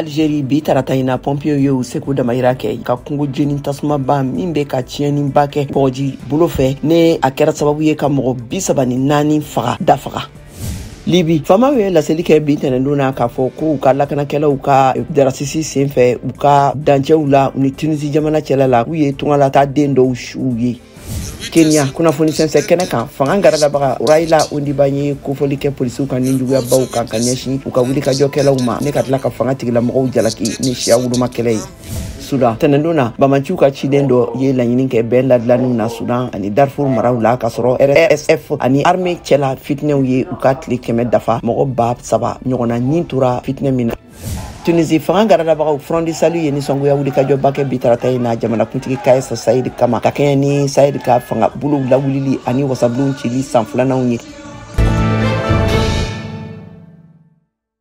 Algérie, bi tarata in na, pɔnpiyew ye u seko damayira kɛ ka kungo jeni tasumaba min bɛ ka tiɲɛniba kɛ kɔgɔji bolo fɛ, ne a kɛra sababu ye ka mɔgɔ 34 faga dafaga. Libi, faamaw ye laseli kɛ bi tɛnɛndon na k'a fɔ ko u ka lakanakɛlaw ka darasisi senfɛ u ka dancɛw la u ni Tunisi jamana cɛla la, k'u ye tungalata den dɔw suw ye. Kenya, kunnafoni sɛnsɛn kɛnɛ kan, fanga garadabaga Raila Ondiba ye kofɔli kɛ polisiw ka ninjuguyabaw kan ka ɲɛsin u ka wulikajɔkɛlaw ma, ne ka tila ka fanga tigilamɔgɔw jalaki ni siya woloma kɛlɛ ye. Sudan, tɛnɛndon na, bamaciw ka ciden dɔ ye laɲini kɛ bɛn ladilanniw na Sudan ani Darfur maraw la, k'a sɔrɔ RSF ani armée cɛla fitinɛw ye u ka tile 100 dafa, mɔgɔ 3000 ɲɔgɔnna ɲin tora fitinɛ min na. Tunisie, fanga garadabagaw Front du Salut ye nisɔngoya wulikajɔba kɛ bi tarata in na jamanakuntigi Kais Saied kama, ka kɛɲɛ ni Saied ka fanga bolow lawulili ani wasabulon cili san filananw ye.